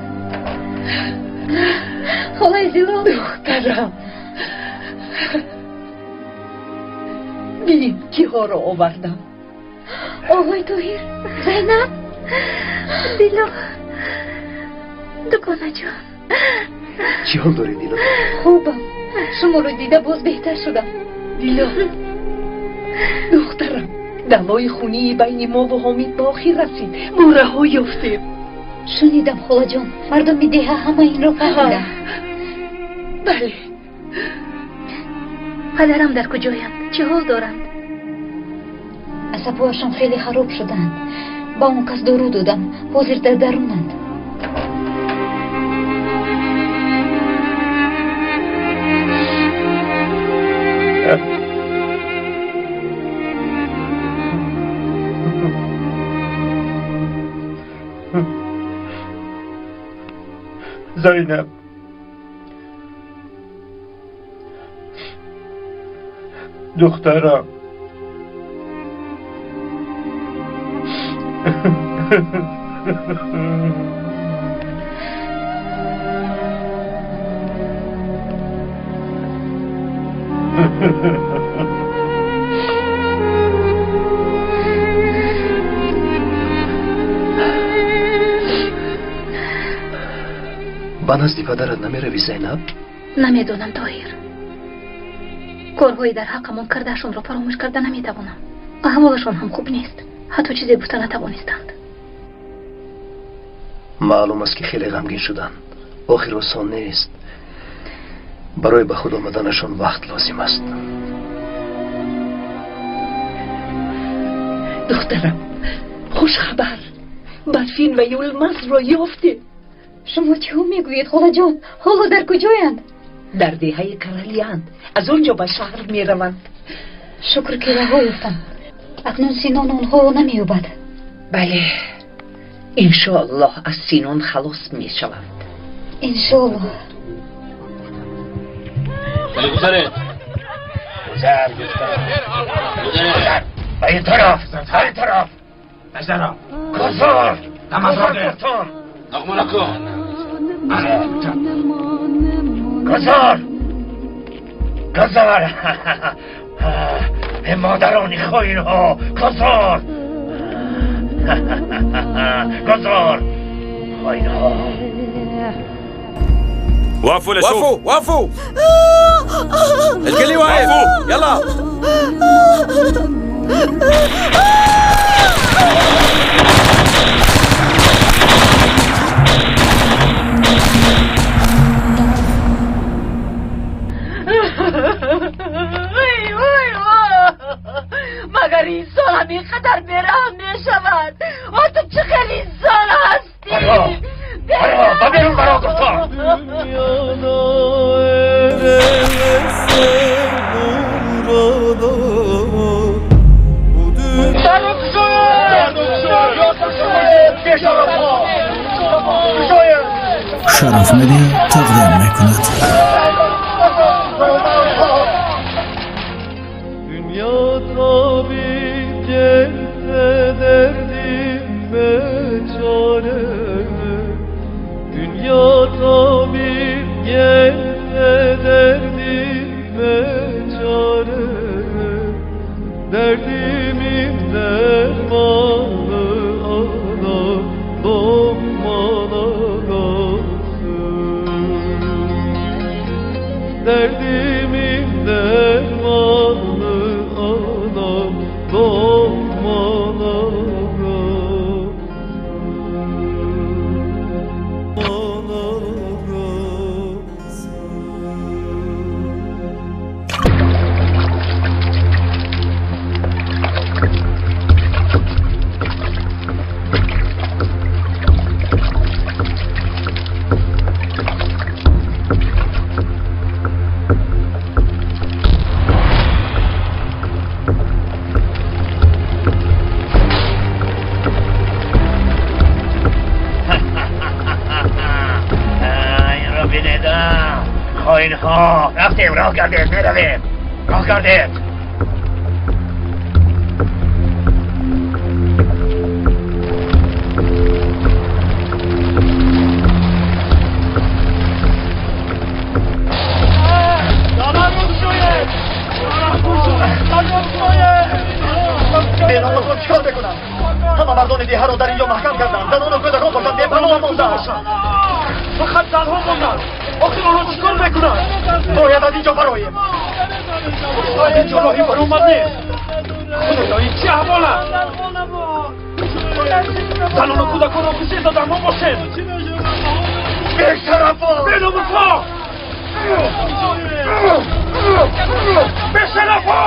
Холаи Зилол! Духтарам! Бин, киҳоро овардам. Оғои Тоҳир, Зайнаб, Дило, дуконаҷон. Чӣ ҳол дорӣ, Дило? Хубам. Шуморо дида боз беҳтар шудам. Дило, духтарам, даъвои хунии байни мо ва Ҳомид ба охир расид. Мо раҳо ёфтем. Шунидам холаҷон, мардуми деҳа ҳама инро фаҳмиданд. Бале. Падарам дар куҷоянд? Чӣ ҳол доранд? Асабҳояшон хеле хароб шудаанд. Ба он кас дору додам, ҳозир дар дарунанд. Зайнаб, духтарам, ба назди падарат намеравӣ, Зайнаб? Намедонам, Тоҳир. Корҳои дар ҳаққамон кардаашонро фаромӯш карда наметавонам. Аҳволашон ҳам хуб нест. Ҳатто чизе гуфта натавонистанд. Маълум аст, ки хеле ғамгин шуданд. Охир осон нест. Барои ба худ омаданашон вақт лозим аст. Духтарам, хушхабар, Барфин ва Юлмазро ёфтем. Шумо чӣ мегӯед, холаҷон? Ҳоло дар куҷоянд? Дар деҳаи Каралиянд. Аз он ҷо ба шаҳр мераванд. Шукр, ки раҳо ёфтам. Акнун Синон онҳоро намеёбад. Бале, иншоаллоҳ аз Синон халос мешаванд. Иншоаллоҳ. Гузаред, гузар, гузар, ба ин тараф, ба ин тараф, гузар, гузар гуфтам. نغمه نکن. گذار، گذار، مادران خاین ها، گذار، گذار، خاین ها. وقفوا لشوف. وقفوا وقفوا، الكل واقف، يلا. وای وای وای، مگر انسان همین قدر بیرحم میشود؟ و تو چه خیلی انسان هستی؟ برو بیرون، برا گفتم. Шараф Медиа тақдим мекунад. Dünya tabip gelse derdime çare, Dünya tabip gelse derdime çare, Derdimin dermanı ana lokmana kalsın, Derdimin dermanı anam lokmana kalsın. این را بینید، خاین ها. رفتیم، راه گردید، میرویم، راه گردید. به چیکار بکنم؟ همه مردان دیه را در اینجا محکم کردند. زنان و کودکان باشند بی‌پناه ماندند. فقط زنها ماندند. آخر آنها چیکار میکنند؟ باید از اینجا براییم. از اینجا راهی برآمد نیست. خدایا، این چه احوال است؟ Занону кӯдаконро кушед, одамҳо бошед! Бешарафо! Беномусҳо! Бешарафо!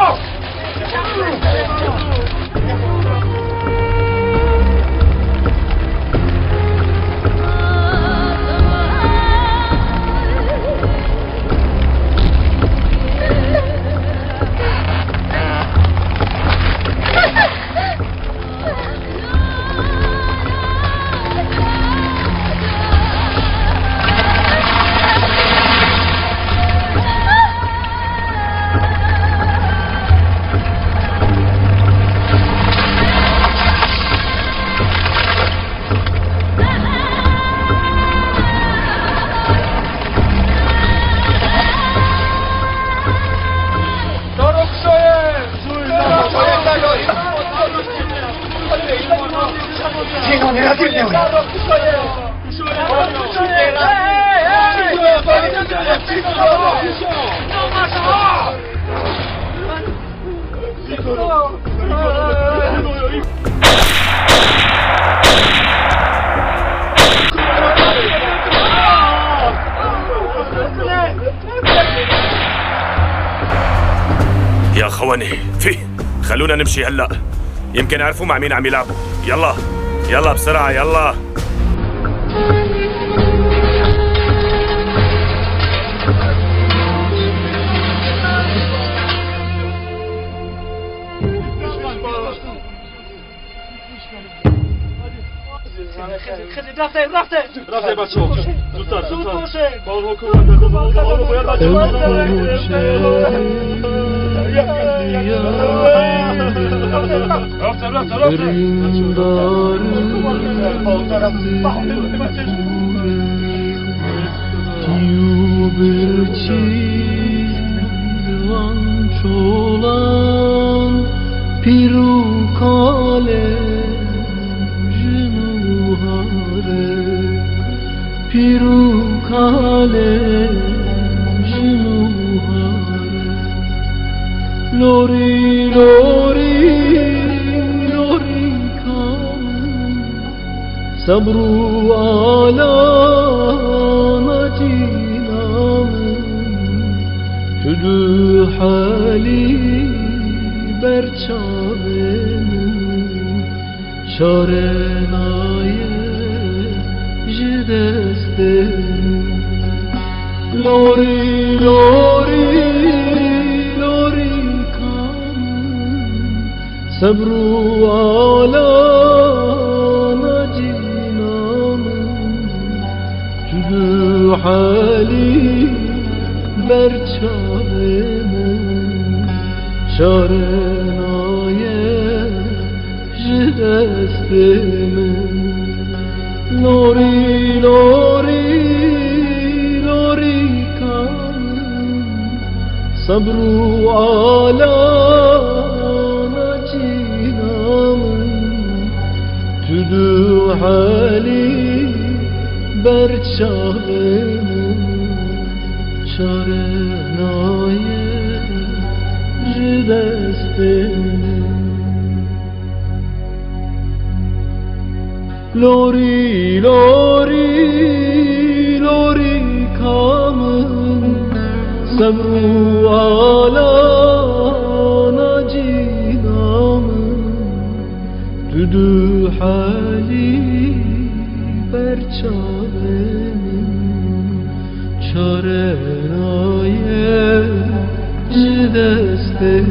يا خواني في خلونا نمشي هلا، يمكن عرفوا مع مين عم يلعبوا. يلا يلا بسرعة يلا. رفته بچه‌ها، زودتر زودتر. با اونها کمک کن. باید بچه‌ها رفته رفته رفته. پیرو کاله جنوهاره لوری لوری لوری کام صبرو آلا مجینام تدو حالی برچابم چاره نایه لوری لوری لوری کام صبرو آلا نجینام تدو حالی برچابم چاره نایه جدستم لوری لوری لوری کام صبرو آلا نجینام تدو حالی برچابم چاره نایه جدستم لوری لوری لوری کام صبرو آلا نجینام تدو حالی برچابم چاره نایه جدستم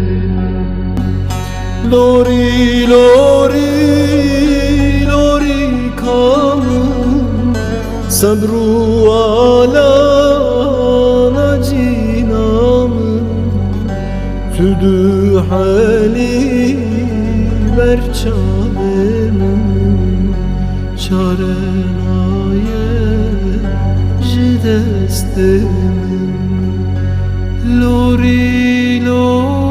لوری لوری لوری کام صبرو آلا نجینام تدو حالی برچابم چاره نایه جدستم لوری لوری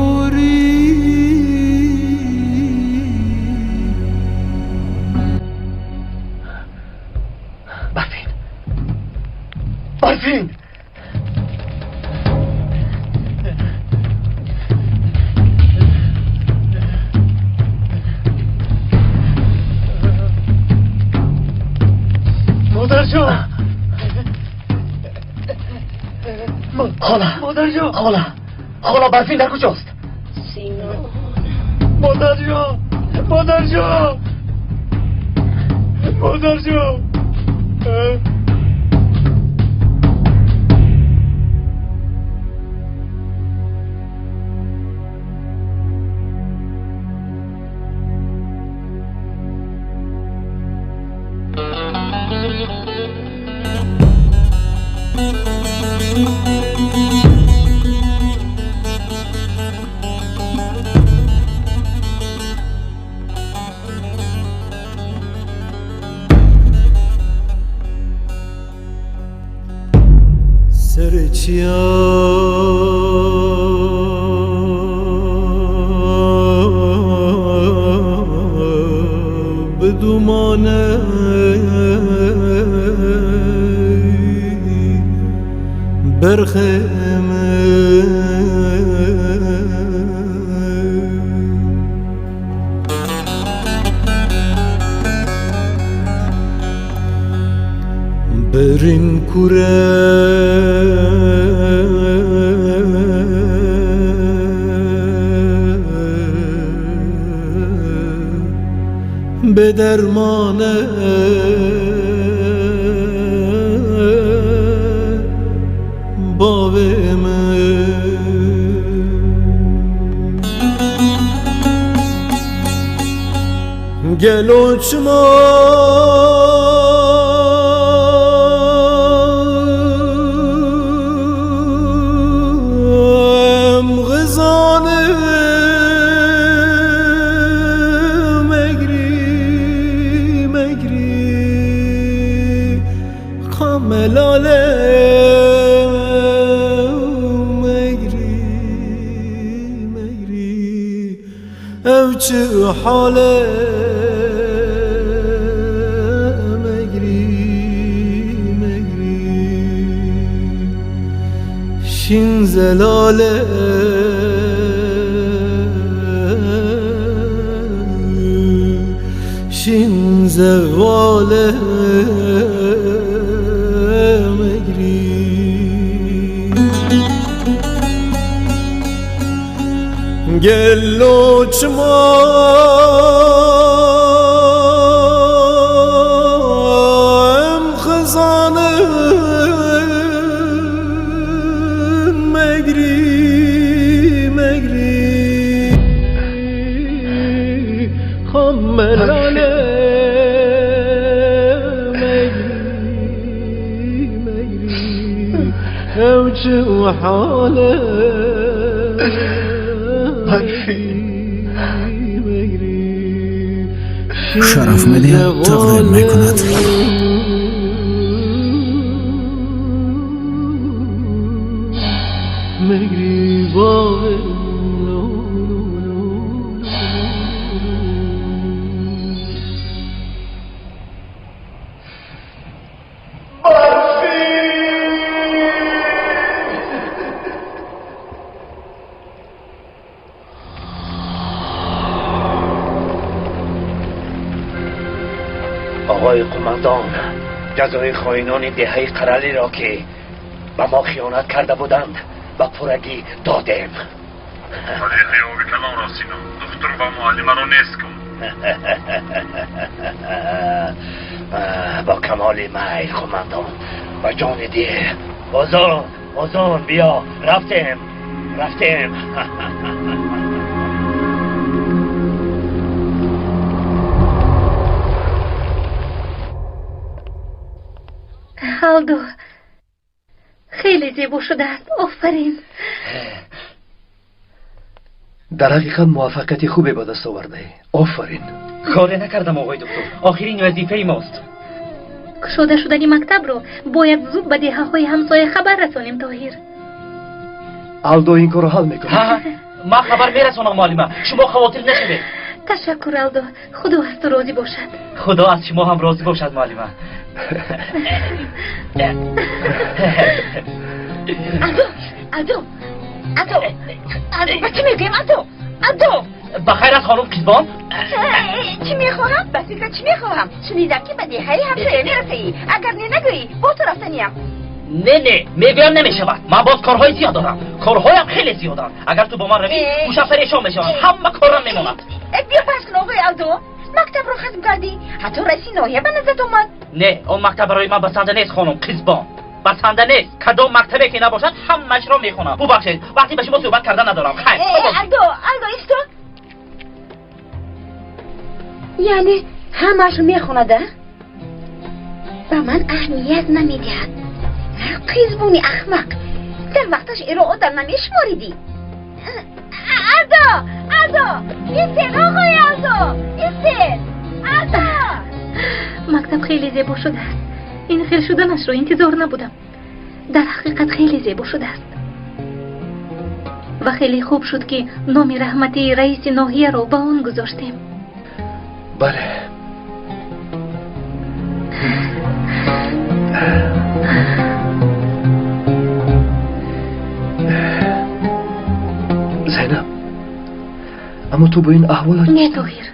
برفین Модарҷон! Хола! Модарҷон! Хола! Хола, Барфин дар куҷост? Синон. Модарҷон! Модарҷон! Модарҷон! Шараф Медиа тақдим мекунад. جزای خائنان دهه قرلی را که به ما خیانت کرده بودند به پرگی دادیم. طریق آبی کلان را سینم دختر و معلمه را نیست کن. با کمال میل قماندان و جان ده. آزان آزان بیا، رفتیم رفتیم. Алдо, хеле зебо шудааст, офарин. Дар ҳақиқат муваффақияти хубе ба даст овардаӣ, офарин. Коре накардам оғои доктор, охирин вазифаи мост. Кушода шудани мактабро бояд зуд ба деҳаҳои ҳамсоя хабар расонем, Тоҳир. Алдо ин корро ҳал мекунад. Ман хабар мерасонам, муаллима, шумо хавотир нашавед. Ташаккур, Алдо, худо аз ту розӣ бошад. Худо аз шумо ҳам розӣ бошад, муаллима. Алдо, Алдо, Алдо, Алдо, ба чӣ мегӯем, Алдо, Алдо. Ба хайр аст, хонум Қизбон? Чӣ мехоҳам? Ба фикра чӣ мехоҳам? Шунидам, ки ба деҳаи ҳамсоя мерасаӣ. Агар не нагӯӣ, бо ту рафтаниям. Не, не, мегӯям, намешавад. Ман боз корҳои зиёд дорам, корҳоям хеле зиёданд. Агар ту бо ман равӣ, мушаффаришон мешавам, ҳама корам мемонад. Биё, пас кун, оғои Алдо. Мактабро хатм кардӣ, ҳатто раиси ноҳия ба наздат омад. Не, он мактаб барои ман басанда нест, хонум Қизбон, басанда нест. Кадом мактабе ки набошад, ҳамаашро мехонам. Бубахшед, вақте ба шумо суҳбат кардан надорам. Хайр. Алдо, Алдо, исто. Яъне ҳамаашро мехонада, ба ман аҳамият намедиҳад. Қизбуни ахмақ, дар вақташ эро одам намешуморидӣ. Алдо, Алдо, истед, оғои Алдо, истед, Алдо. Мактаб хеле зебо шудааст. Ин хел шуданашро интизор набудам. Дар ҳақиқат хеле зебо шудааст ва хеле хуб шуд, ки номи раҳматии раиси ноҳияро ба он гузоштем. Бале. Зайнаб, аммо ту бо ин аҳволат? Не, Тоҳир,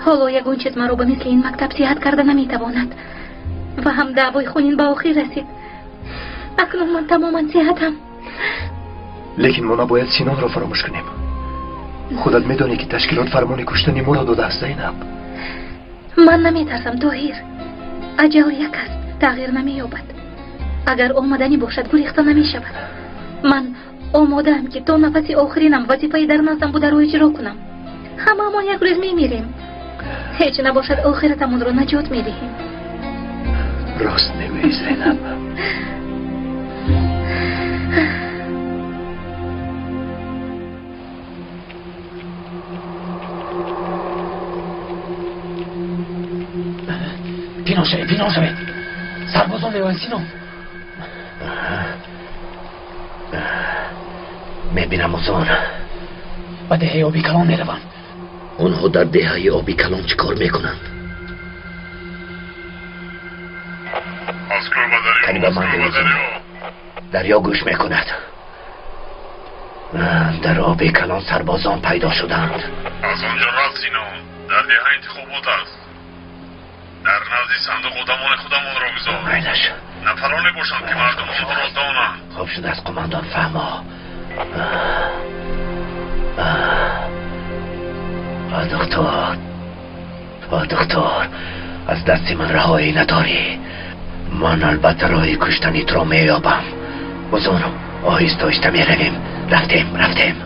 ҳоло ягон чиз маро ба мисли ин мактаб сиҳат карда наметавонад. Ва ҳам даъвои хунин ба охир расид. Акнун ман тамоман сиҳатам. Лекин мо набояд Синонро фаромӯш кунем. Худат медонӣ, ки ташкилот фармони куштани моро додааст, Зайнаб. Ман наметарсам, Тоҳир. Аҷал як аст, тағйир намеёбад. Агар омаданӣ бошад, гурехта намешавад. Ман омодаам, ки то нафаси охиринам вазифаи дар наздам бударо иҷро кунам. Ҳамаамон як рӯз мемирем. Ҳеҷ набошад, охиратамонро наҷот медиҳем. Рост мегӯӣ, Зайнаб. Пинон шавед, пинон шавед, сарбозон меоянд, Синон. Мебинам, Озон. Ба деҳаи Оби Калон меравам. Онҳо дар деҳаи Оби Калон чӣ кор мекунанд? Кани ба ман бигӯ. Дарё гӯш мекунад. Дар Оби Калон сарбозон пайдо шуданд. Аз он ҷо рафт, Синон. Дар деҳа интихобот аст. Дар назди сандуқ одамони худамонро гузор. Майлаш. Нафароне бошанд, ки мардум онҳоро донанд. Хуб шудааст, қумандон, фаҳмо. Духтур, духтур, аз дасти ман раҳоӣ надорӣ. Ман албатта роҳи куштани туро меёбам. Бузон, оҳиста оҳиста меравем. Рафтем, рафтем.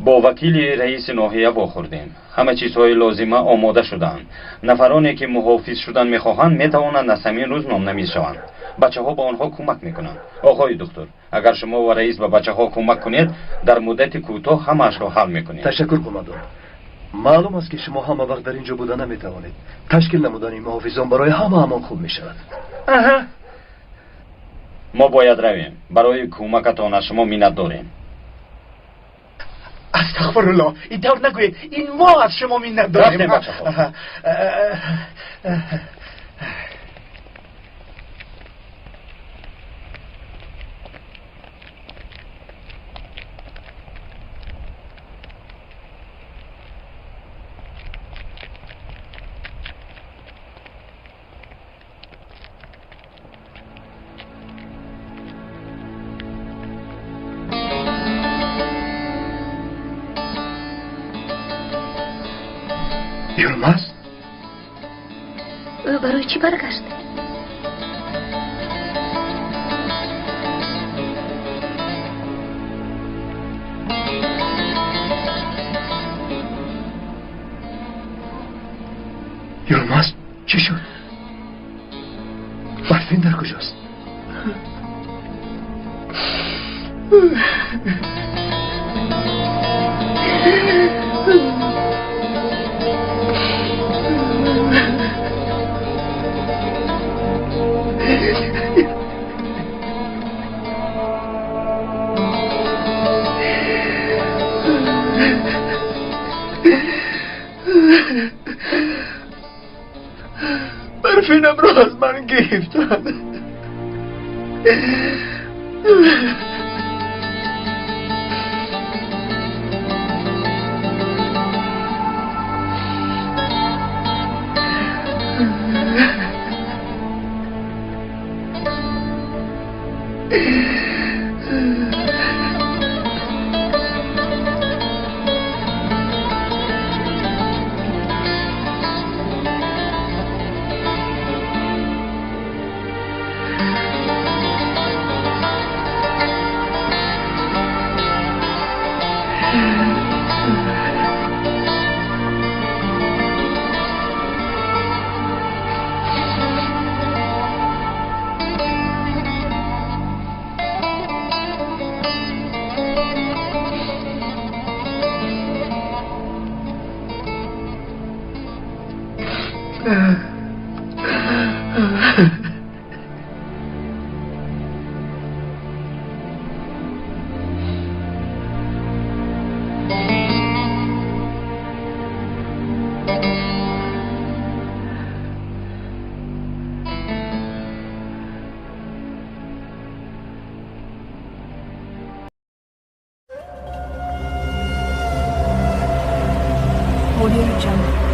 Бо вакили раиси ноҳия вохӯрдем. Ҳама чизҳои лозима омода шудаанд. Нафароне, ки муҳофиз шудан мехоҳанд, метавонанд аз ҳамин рӯз номнавис шаванд. Бачаҳо ба онҳо кӯмак мекунанд. Оғои духтур, агар шумо ва раис ба бачаҳо кӯмак кунед, дар муддати кӯтоҳ ҳамаашро ҳал мекунем. Ташаккур, қумандон. Маълум аст, ки шумо ҳама вақт дар ин ҷо буда наметавонед. Ташкил намудани муҳофизон барои ҳамаамон хуб мешавад. Мо бояд равем. Барои кӯмакатон аз шумо миннат дорем. Астағфирулло, ин тавр нагӯед. Ин мо аз шумо миннат дорем. Рафтем, бачаҳо. Юлмаз. Ӯ барои чӣ баргашт? Юлмаз, чӣ шуд? Барфин дар куҷост? Барфинамро аз ман гирифтанд. Audio Jungle.